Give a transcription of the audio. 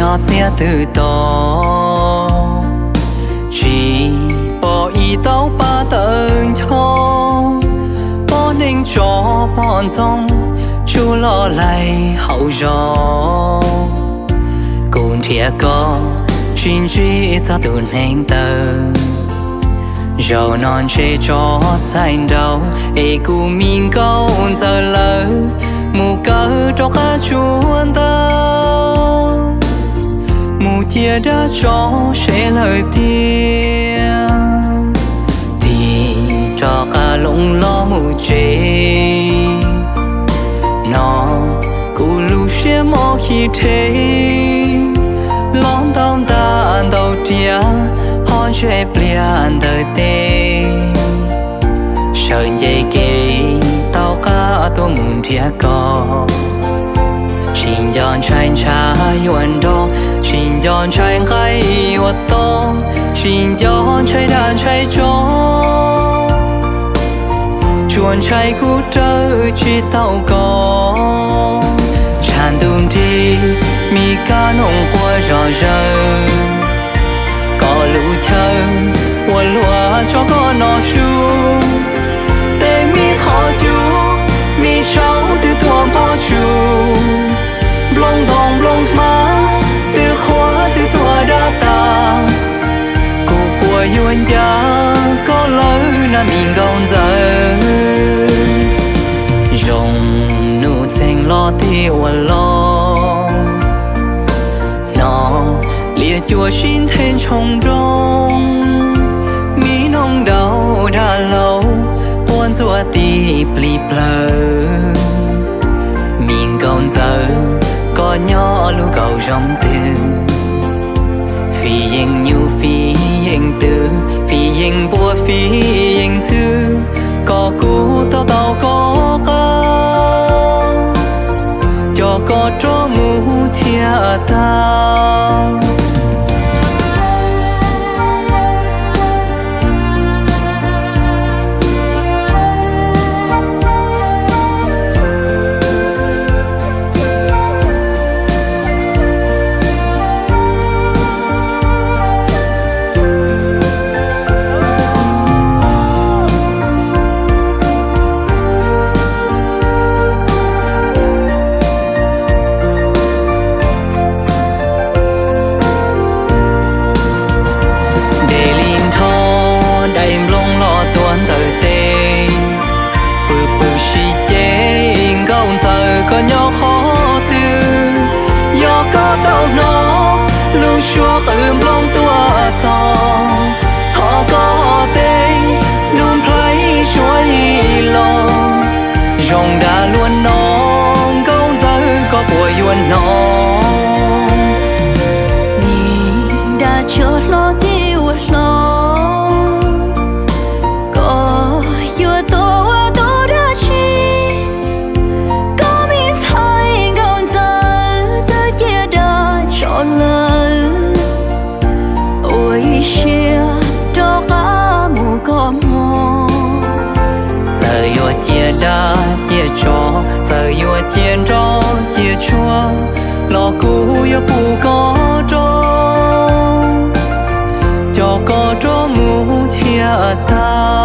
Nyob txia twb to, tsis pom ib tauv pab tawv ncho, poj neeg tso poj ntxoog tsuj loj laig hauv zos. Kuv nrhiav koj tsis ntsib txog tus neeg tawg, zaum no ntshe tso txhais nraud es kuv me nkauj ntxawm lawv mus kawm rov qab tsuas ntawd, mus cia dab tsov seb lawm tiag. Tig rov qab loo los mus tsev no, kuv lub siab mob khi rhe, los ntau ntaj ntau riam ho ntshe pliag ntawm tes. Sawv nce kev tau qab tuaj mus nrhiav koj, tsis nco ntshai ntshav yuav nrog, tsis nco ntshai nqaij yuav to, tsis nco ntshai dag ntshai tsov, tsuas ntshai kuv raws tsis tau koj. Tshav ntuj nrig, mi kab noog quaj zom zaws, koj lub chaw ua luaj tso koj noj su. Tej mi qhov cub, mi saub twb tuag npog tsuj, nplooj ntoo nplooj hmab twb qhuav twb tuag dab tas. Kuv puas yuav ncav koj lawm na mi nkauj ntxawm? Zoo nus txheej los tig ua los, no liaj cuam sib nthe ntshoo nrooj, mi noog daus dag laus quaj ntxuav ti plig plawg. Mi nkauj ntxawm, koj nyob lub kaum zoov twg? Fij yeej nyuj fij yeej twm, fij yeej npua fij yeej ntxhw, koj kuj tau tau koj qab, coj koj rov mus thiaj tau. Nres li nrho dai nplooj los tuag ntawm tes, pw pw sib ceg nkauj ntxawm koj nyob qhov twg? Yog koj tau hnov lub suab qw nplooj tuaj txog, thov koj tej ntuj nplhaib suab ib los, zoo dag luag no nkauj ntxawm koj puas yuav hnov? Nim dag tsov hlob tib ua hlob, koj yuav tuaj ua tau dab tsi? Koj me ntxhais nkauj ntxawm twb cia dag tsov lawm, ua ib siab rov qab mus koj hmo. Txawm yuav cia dab cia tsov, txawm yuav cia nroj cia tsuag, los kuv yuav pub koj rov, coj koj rov mus thiaj tau.